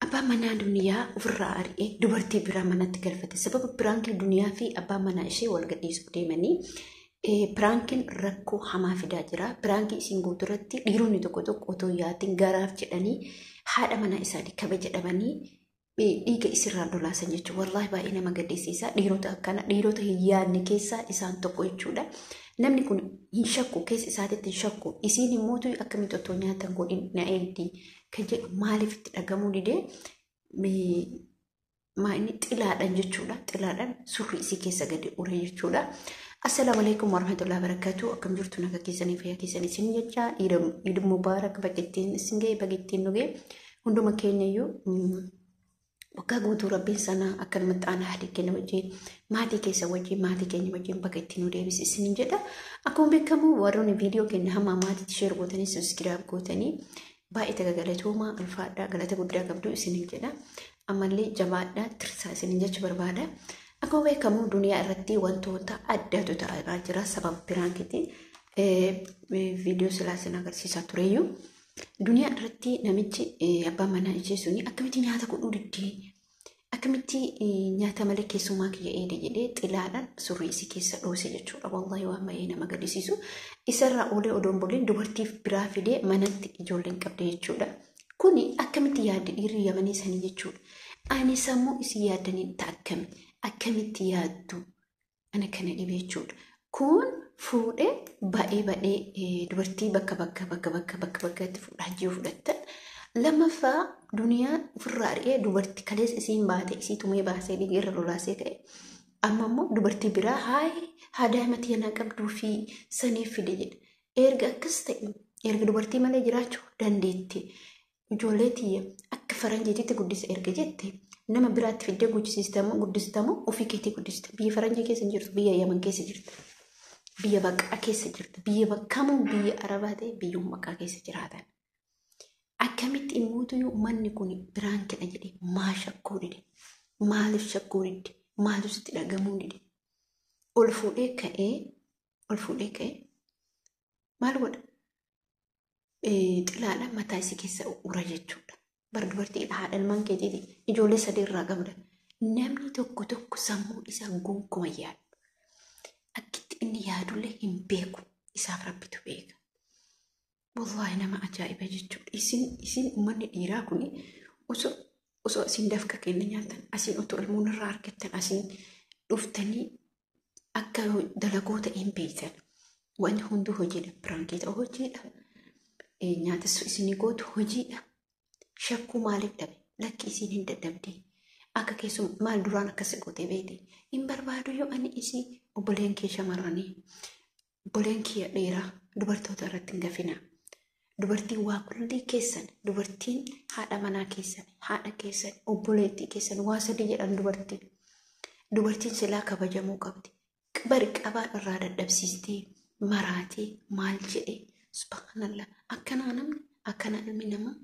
Abbaan manaa Duniyaa ofirraa ari'ee dubartii biraa manatti galfate. Sababa piraankii Duniyaa fi abbaan manaa ishee wal gadhiisuuf deemanii piraankiin rakkoo hamaa fidaa jira. Piraankii isin guutuu irratti dhiironni tokko tokko otoo yaatiin garaaf jedhanii haadha manaa isaanii kabaja dhabanii dhiiga isirraa lolaasan jechuudha. Wallaahi baay'ee nama gaddisiisa. Dhiirota akkana dhiirota hin yaadne keessaa isaan tokko jechuudha. Namni kun hin shakku, keessa isaatitti hin shakku. Isiin immoo akkamitti otoo nyaata godhin na eegdi kan jedhu maaliif itti dhagamuu didee inni xilaadhaan jechuudha. Xilaadhaan surri isii keessa gadi ure jechuudha. Assalaamu alaikum warahmatullahi wabarakatuh. Akkam jirtu, nagaa keessanii, fayyaa keessanii isin jecha. Iid Mubaarak, bakka ittiin isin ga'e, bakka ittiin nu ga'e. Hunduma keenyayyuu waggaa guutuu Rabbiin sana akkanumatti aanaa haadha keenya wajjin, maatii keessa wajjin, maatii keenya wajjin bakka ittiin nu deebise isin jedha. Akkuma beekamu warroonni viidiyoo keenya hamma maatiitti share gootanii, subscribe gootanii, baay'ee tagagalatooma, ulfaadhaa, galata guddaa qabdu isin jedha. Ammallee jabaadhaa, tirsaa isin jechuu barbaada. Akkuma beekamu duniyaa irratti wantoota addaatu ta'aa jira sababa piraankiitiin viidiyoo silaa isin agarsiisaa tureyyuu. Duniyaa irratti namichi abbaan manaa ishee suni akkamitti nyaata godhuu diddee, akkamitti nyaata malee keessummaa kiyya eede jedhee xilaadhaan surrii isii keessa dhoose jechuudha. Wallaahi waan baay'ee nama gaddisiisu. Isarraa oolee odoon buleen dubartiif biraa fidee manatti ijoolleen qabde jechuudha. Kuni akkamitti yaadde dhiirri Yamanii sanii jechuudha. Ani sammuu isii yaaddaniin akkami akkamitti yaaddu, ana kana dhibe jechuudha. Kun fuudhee baay'ee baay'ee dubartii bakka bakka bakka bakka bakka bakkatti fuudhaa jiru fudhattan. Lammaffaa Duniyaa ofirraa ari'ee dubartii kaleessa isiin baate isii tumee baasee dhiiga irra lolaasee ka'e. Amma immoo dubartii biraa haayee haa daa'ima tiyyanaa qabduu fi saniif fide jedha. Erga akkas ta'e, erga dubartii malee jiraachuu dandeette, ijoollee tiyya akka faranjiititti guddisa erga jette, nama biraatti fiddee guddisiistamu guddistamu ofii keetii guddista. Biyya faranjii keessa hin jirtu, biyya Yaman keessa jirta. Biyya baqaa keessa jirta. Biyya bakkamuu, biyya Arabaa ta'e, biyyuma baqaa keessa jiraatan. Akkamitti immootuyyuu manni kun piraankidha jedhee maa shakkuu dide? Maaliif shakkuu dide? Maaliif sitti dhagamuu dide? Ol fuudhee ka'ee, ol fuudhee ka'ee maal godha? Xilaadhaan mataa isii keessa ura jechuudha. Bara dubartii haadha ilmaan keetiiti, ijoollee sadii irraa qabda. Namni tokko tokko sammuu isaa gonkumaa yaadu. Akkitti inni yaadullee hin beeku. Isaaf Rabbitu beeka. Wallaahi nama ajaa'iba jechuudha. Isin uummanni dhiiraa kun osoo isin dafqa kenna nyaatan, asiin otoo ilmoon irraa argattan, asiin dhuftanii akka dalagoota hin beektan. Wanti hunduu hojiidha. Piraankii ta'u hojiidha. Nyaata isinii gootu hojiidha. Shakkuu maaliif dhabe? Lakki isiin hin dadhabde. Akka keessuma maal duraan akkas gootee beekte? Hin barbaadu yoo ani isii. Obboleen kee shamarranii, obboleen kiyya dhiiraa, dubartoota irratti hin gafina. Dubartiin waa kullii keessan, dubartiin haadha manaa keessan, haadha keessan, obboleettii keessan, waa sadii jedhan dubartiin. Dubartiin silaa kabajamuu qabdi. Bari qabaan irraa dadhabsiistee maraatee maal jedhee, subhaanallah, akkanaa namni, akkanaa ilmi namaa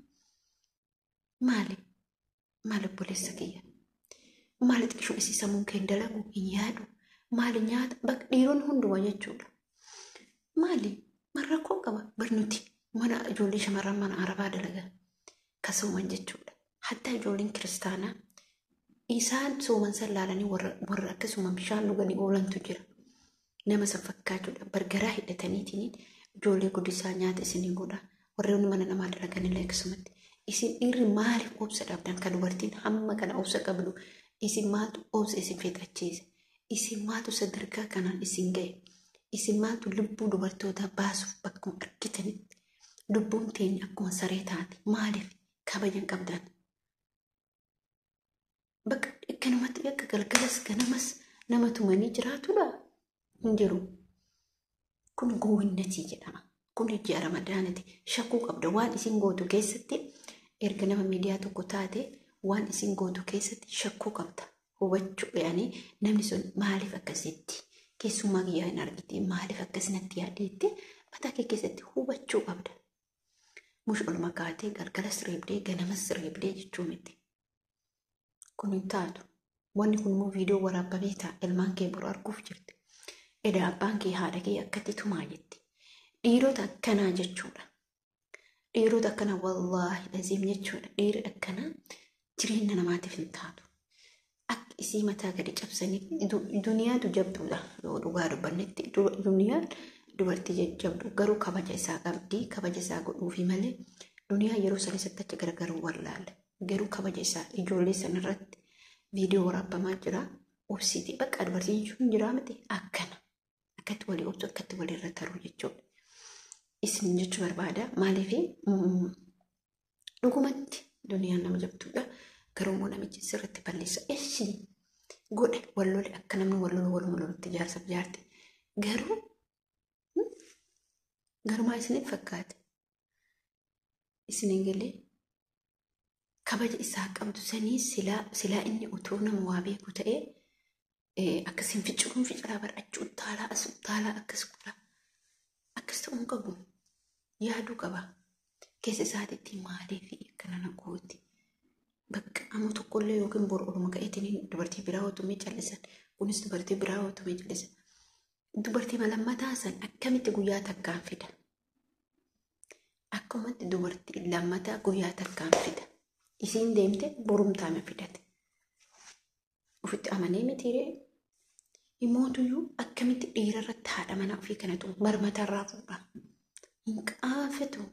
maali? Maal obboleessa kiyya? Maali xiqqishuu isii sammuun kee hin dalagu, hin yaadu? Maali nyaata bakka dhiironni hundumaa jechuudha. Maali? Maal rakkoo qaba? Bar nuti mana ijoollee shamarran mana Arabaa dalagan ka sooman jechuudha. Hattaa ijoolleen kiristaanaa isaan sooman san laalanii warra akkasuma bishaan dhuganii oolantu jira. Nama san fakkaachuudha. Bargaraa hidhataniitiin ijoollee guddisaa, nyaata isinii godha. Warreen mana namaa dalagan illee akkasumatti. Isin dhiirri maaliif obsa dhabdan? Kan dubartiin hamma kana obsa qabdu, isin maaltu obsa isin fixachiise? Isin maaltu sadarkaa kanaan isin ga'e? Isin maaltu lubbuu dubartootaa baasuuf bakkuma argitanitti lubbuun teenya akkuma saree taate? Maaliif kabajan qabdan? Bakka akkanumatti akka galgalas ganamas nama tumanii jiraatudha hin jiru. Kun gowwinnatii jedhama. Kun ji'a Ramadaanati. Shakkuu qabda waan isin gootu keessatti. Erga nama miidiyaa tokko taate, waan isin gootu keessatti shakkuu qabda. Hubachuu yaani namni sun maaliif akkasitti keessummaa kiyyaa hin argite, maaliif akkasinatti yaadeette mataa kee keessatti hubachuu qabda. Mush olma kaatee galgalas reebdee ganamas reebdee jechuu miti. Kun hin taatu. Wanni kun immoo viidiyoo waraabamee ta'a. Ilmaan kee boru arguuf jirti. Edaa abbaan kee haadha kee akkatti tumaa jetti. Dhiirota akkanaa jechuudha. Dhiirota akkanaa, wallaahi aziim jechuudha. Dhiirri akkanaa Jireenya namaatiif hin taatu. Akka isii mataa gadi cabsanii duniyaatu jabduudha. Yoo dhugaa dubbannetti duniyaan dubartii jajjabdu garuu kabaja isaa qabdi. Kabaja isaa godhuufi malee duniyaa yeroo sana isatti achi gargaruu wallaale. Garuu kabaja isaa ijoollee sanarratti viidiyoo waraabbamaa jira. Obsiiti bakka dubartii jechuun jira miti akkana. Akkatti walii obsu akkatti walirra taruu jechuudha. Isin jechuu barbaada. Maaliif dhugumatti duniyaan nama jabduudha. Garuu immoo namichi sirriitti balleessa. Eessi godhe wal lole akka namni wal lolu waluma lolutti jaarsaaf jaarti. Garuu garumaa isiniif fakkaate. Isin galee kabaja isaa qabdu sanii silaa inni utuu nama waa beeku ta'ee akkasiin ficiluun ficilaa bara achi utaalaa as utaalaa akkas godha. Akkas ta'uu hin qabu. Yaaduu qaba. Keessa isaatiitti maaliif akkana na gooti? Bakka amma tokkollee yookiin boru oluma ka'eetiin dubartii biraa otumee callisan. Kunis dubartii biraa otumee callisan. Dubartii lammataa san akkamitti guyyaa takkaan fida? Akkumatti dubartii lammataa guyyaa takkaan fida. Isiin deemte borumtaame fidate. Ofitti amanee mitiiree. Himootuyyuu akkamitti dhiira irratti haadha manaa ofii kanatu marmatarraa fuudha. Hin qaafatu.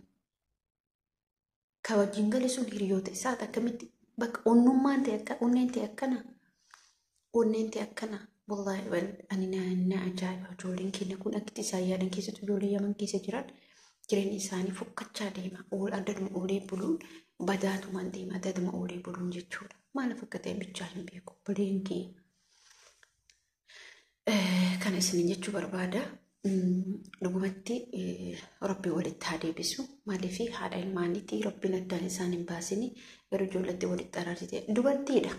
Ka wajjin gale sun hiriyoota isaati akkamitti bakka onnummaan ta'e akka onneen ta'e akkana. Onneen ta'e akkana. Wallaahi ani na ajaa'iba ijoolleen keenya kun akkitti isaan yaadan keessattuu ijoollee Yaman keessa jiran jireenyi isaanii fokkachaa deema. Addaduma oolee buluun badaatumaan deema addaduma oolee buluun jechuudha. Maaliif akka ta'e bichaa hin beeku. Buleen kee kana isiniin jechuu barbaada. Dhugumatti Rabbi walitti haa deebisu. Maaliif haadha ilmaaniitii Rabbiin addaan isaan hin baasini garuu ijoolletti walitti araarsite. Dubartiidha.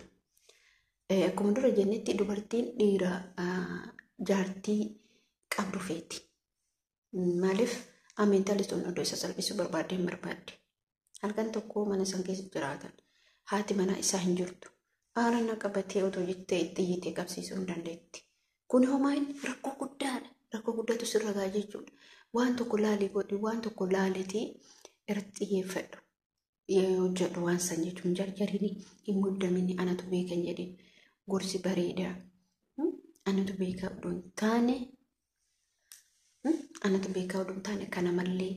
Akkuma dura jennetti dubartiin dhiira jaartii qabdu feeti. Maaliif amantaan sun odoo isa salphisuu barbaadde hin barbaadde. Halkan tokko mana san keessa jiraatan. Haati manaa isaa hin jirtu. Aara na qabatee otoo jettee itti iyyitee qabsiisuu hin dandeetti. Kun homaa rakkoo guddaadha. Rakkoo guddaatu sirra gahaa jechuudha. Waan tokko laalii godhi, waan tokko laalitii irratti xiyyeeffadhu. Hojjedhu waan san jechuun jarjarini hin muddamini anatu beekan jedhin gorsi bareedaa. Anatu beekaa odoo hin taane anatu beekaa odoo hin taane kana mallee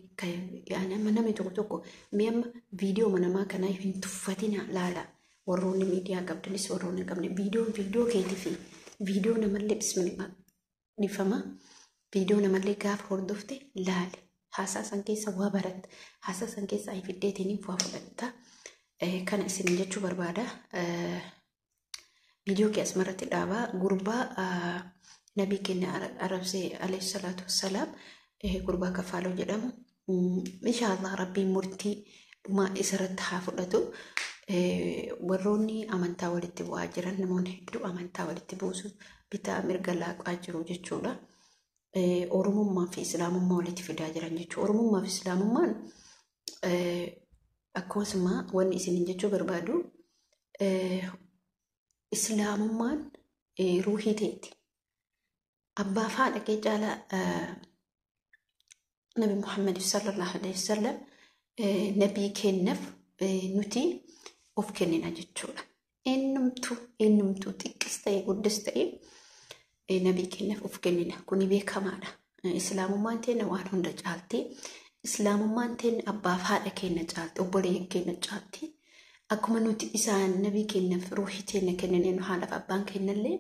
namni tokko tokko mi'a amma viidiyoo namaa kanaa hin tuffatina laala. Warroonni miidiyaa qabdanis warroonni hin qabne viidiyoon viidiyoo keetii fi viidiyoo namallee bismillah dhifama. Viidiyoo namallee gaafa hordofte laali. Haasaa san keessa waa baratta. Haasaa san keessa fiddeetiin waa fudhatta. Kana isin jechuu barbaada. Viidiyoo kee asumarratti dhaabaa. Gurbaa nabii keenya arabsee alayhi salaatu wassalaam gurbaa Kafaaloo jedhamu. Inshaallah Rabbiin murtii dhumaa isarratti haa fudhatu. Warroonni amantaa walitti bu'aa jiran namoonni hedduu amantaa walitti buusu bitaa mirga laaqaa jiru jechuudha. Oromummaa fi Islaamummaa walitti fidaa jiran jechuudha. Oromummaa fi Islaamummaan akkasuma wanni isiniin jechuu barbaadu Islaamummaan ruuhii teeti. Abbaa fi haadha kee caalaa Nabi Muhammad sallallahu alaihi wasallam nabii kennaaf nuti of kennina jechuudha. Eenyumtuu xiqqis ta'e guddis ta'e nabii kennaaf of kennina. Kuni beekamaadha. Islaamummaan teenya waan hunda caalti. Islaamummaan teenya abbaa fi haadha keenya caalti. Obboleeyyan keenya caalti. Akkuma nuti isaan nabii keenyaaf ruuhii teenya kennine nu haadhaaf abbaan keenyallee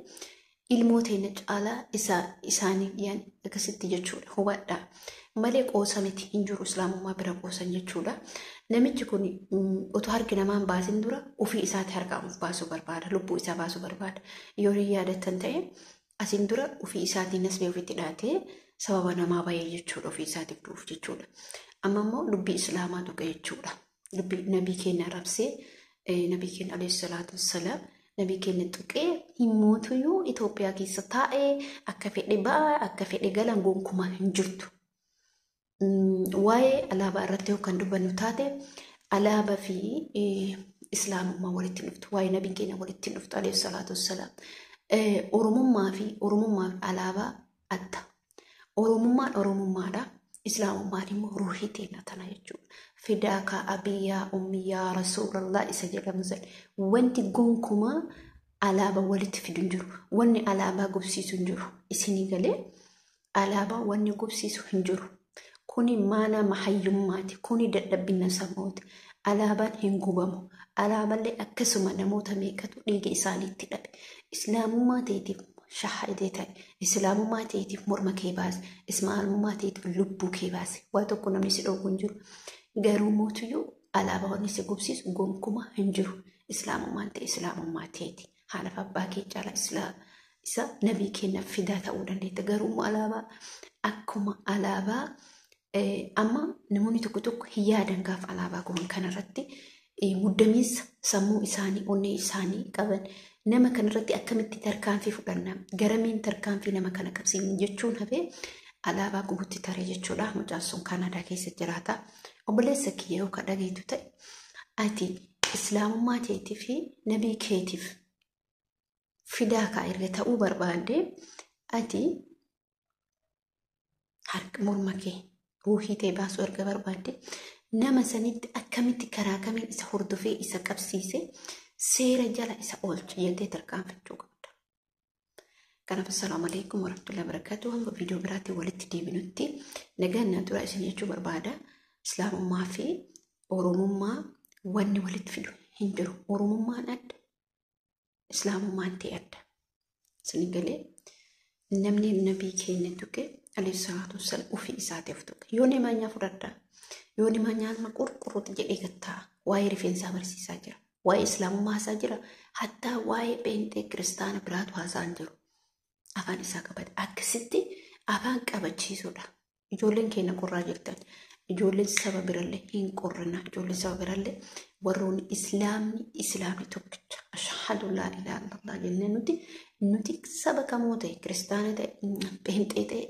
ilmoo teenya caalaa isaanii akkasitti jechuudha. Hubadhaa. Malee qoosa miti hin jiru islaamummaa bira qoosan jechuudha. Namichi kun otoo harki namaan baasin dura ofii isaatti harkaa of baasuu barbaada. Lubbuu isaa baasuu barbaada. Yoo hin yaadattan ta'e asiin dura ofii isaatiin nasbee ofitti dhaatee sababa namaa bahee jechuudha. Ofii isaatiif du'uuf jechuudha. Amma immoo dubbii islaamaa tuqe jechuudha. Dubbii nabii keenya arrabsee nabii keenya alayhi salaatu wassalaam nabii keenya tuqee himmootuyyuu Itoophiyaa keessa taa'ee akka fedhe ba'aa akka fedhe galan gonkumaa hin jirtu. Waa'ee alaabaa irratti yoo kan dubbannu taate alaabaa fi islaamummaa walitti dhuftu. Waa'ee nabiin keenya walitti dhuftu alayhi salaatu wassalaam. Oromummaa fi alaabaa adda. Oromummaan oromummaadha. Islaamummaan immoo ruuhii teenya tana jechuudha. Fidaaka abiyyaa ummiyaa rasuulallah isa jedhamu san wanti gonkumaa alaabaa walitti fidu hin jiru. Wanni alaabaa gubsiisu hin jiru. Isinii galee alaabaa wanni gubsiisu hin jiru. Kuni maana mahayyummaati. Kuni dadhabbina sammuuti. Alaabaan hin gubamu. Alaaballee akkasuma namoota meeqatu dhiiga isaaniitti dhabe. Islaamummaa ta'eetiif shahaadee ta'e. Islaamummaa ta'eetiif morma kee baase. Islaamummaa ta'eetiif lubbuu kee baase. Waa tokko namni si dhowwu hin jiru. Garuu mootiyyuu alaabaa wanni si gubsiisu gonkumaa hin jiru. Islaamummaan ta'e islaamummaa ta'eeti. Haala abbaa kee caalaa isa nabii kennaaf fidaa ta'uu dandeetta. Garuu alaabaa akkuma alaabaa amma namoonni tokko tokko hin yaadan gaafa alaabaa guban kanarratti muddamiinsa sammuu isaanii onnee isaanii qaban nama kanarratti akkamitti tarkaanfii fudhanna garamiin tarkaanfii nama kana qabsiifna jechuun hafee alaabaa gubutti taree jechuudha. Mucaan sun Kaanaadaa keessa jiraata. Obboleessa kiyya yoo ka dhageetu ta'e ati islaamummaa keetii fi nabii keetiif fidaa kaa erga ta'uu barbaadde ati harka morma kee ruuhii ta'e baasuu erga barbaadde nama sanitti akkamitti karaa kamiin isa hordofee isa qabsiise seera jala isa oolcha jettee tarkaanfachuu qabda. Kanaaf assalaamu alaikum warahmatullahi wabarakatuh. Hanga viidiyoo biraatti walitti deebinutti nagaan na tura isin jechuu barbaada. Islaamummaa fi Oromummaa wanni walitti fidu hin jiru. Oromummaan adda, Islaamummaan ta'e adda. Isin galee namni nabii keenya tuqe alayhi salaatu wassalaam ofii isaatiif tuqe. Yoo nama nyaa fudhadha. Yoo nama nyaanma qurqurruuti jedhee gattaa waa'ee rifeensaa barsiisaa jira. Waa'ee islaamummaa haasaa jira. Hattaa waa'ee pheenxee kiristaana biraatu haasaa hin jiru. Afaan isaa qabate. Akkasitti afaan qabachiisuudha. Ijoolleen keenya qorraa jirtan. Ijoolleen saba birallee hin qorrina. Ijoolleen saba birallee warroonni islaamni tokkicha. Ashhadu laa ilaaha illallah jennee nuti saba kamoo ta'e kiristaana ta'e pheenxee ta'e